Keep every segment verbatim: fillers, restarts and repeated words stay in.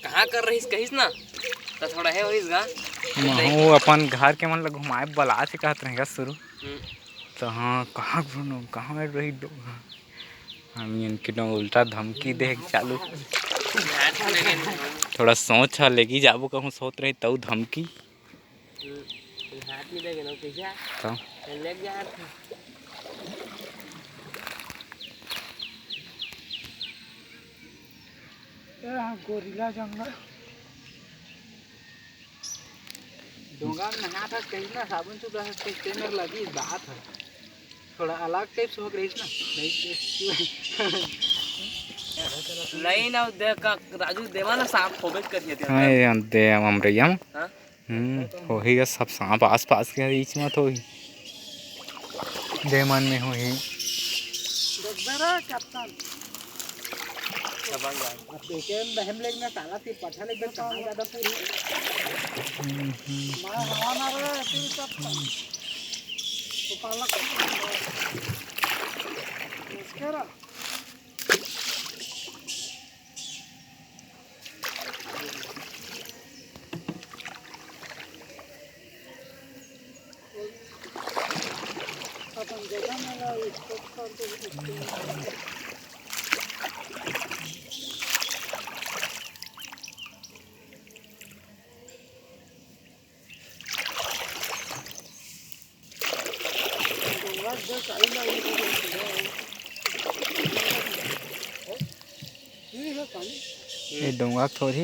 कहाँ कर रहिस कहिस ना, त थोड़ा हे होइस गा। महूँ अपन घर के मन ल घुमाए बला से कहत रहें गा शुरू। हम्म। त हाँ, कहाँ घूमो, कहाँ रही दो? हम इनके डोंग उल्टा धमकी दे के चालू। हाथ में लगे नहीं। थोड़ा सोच ह, लेगी जाबो कहूँ सोच रही तऊ धमकी। हाथ में लगे ना, कैसा? तो? लेके जा हाथ में। ए, हाँ, गोरिल्ला जंगल। डोंगा में नहात हस कहिस ना, साबुन चुबला हस कहिस, तेन लगी बात है। थोड़ा अलग टाइप से हो गई ना, नहीं तो नहीं ना देख का राजू देवा ना सांप होबे करिए हाँ, ये दे हम रैया में। हाँ? हम्म, होही गा सब सांप आसपास के बीच में तो होही। दे मन में होही। देख बेरा कैप्टन। अब देखे हम बहम लेग में ताला से पठा लेग में कहाँ ज्यादा पूरी। हम्म, हम्म। मैं हवा ना रहे, फिर कैप्टन। तो पाला कैप्टन। इसके रहा। अपन जगह में ला, इसको कर दो, इसको। ये डोंगा थोड़ी।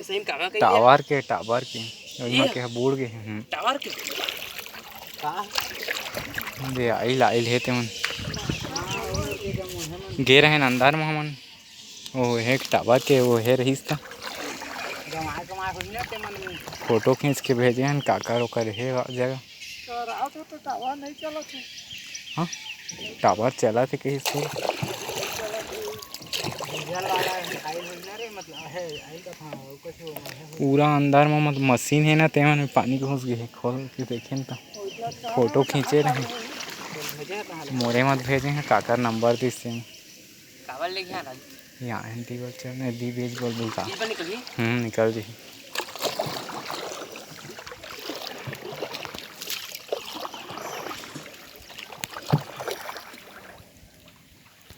सही में कामा कही टावर के, टावर के। ओही मा ये के ह, बूड़ गे हे। हम्म। टावर के? का? दे आइल, आइल हे तेमन। गे रहेन अंदर मा हमन। ओ हे टावर के, ओ हे रहिस त। फोटो खींच के भेजे हन, काकर ओकर हे जगह। तो रात हो तो टावर नहीं चलत हे। हाँ, टावर चलत हे कहिस तो। डीजल वाला आइल होई ना रे, मतलब, है, आइल का था, वो कुछ वो है। पूरा अंदर में, मतलब, मशीन हे ना, तेमन में पानी घुस गे हे। खोल के देखेन त फोटो खींचे रहे। मोरे मत भेजे हैं, काकर नंबर दिस से। काबर ले गया राजू? यहाँ है, दी बोल चल, नहीं, दी भेज बोल, बोल का। ये बनी कभी? हम्म, निकल जी।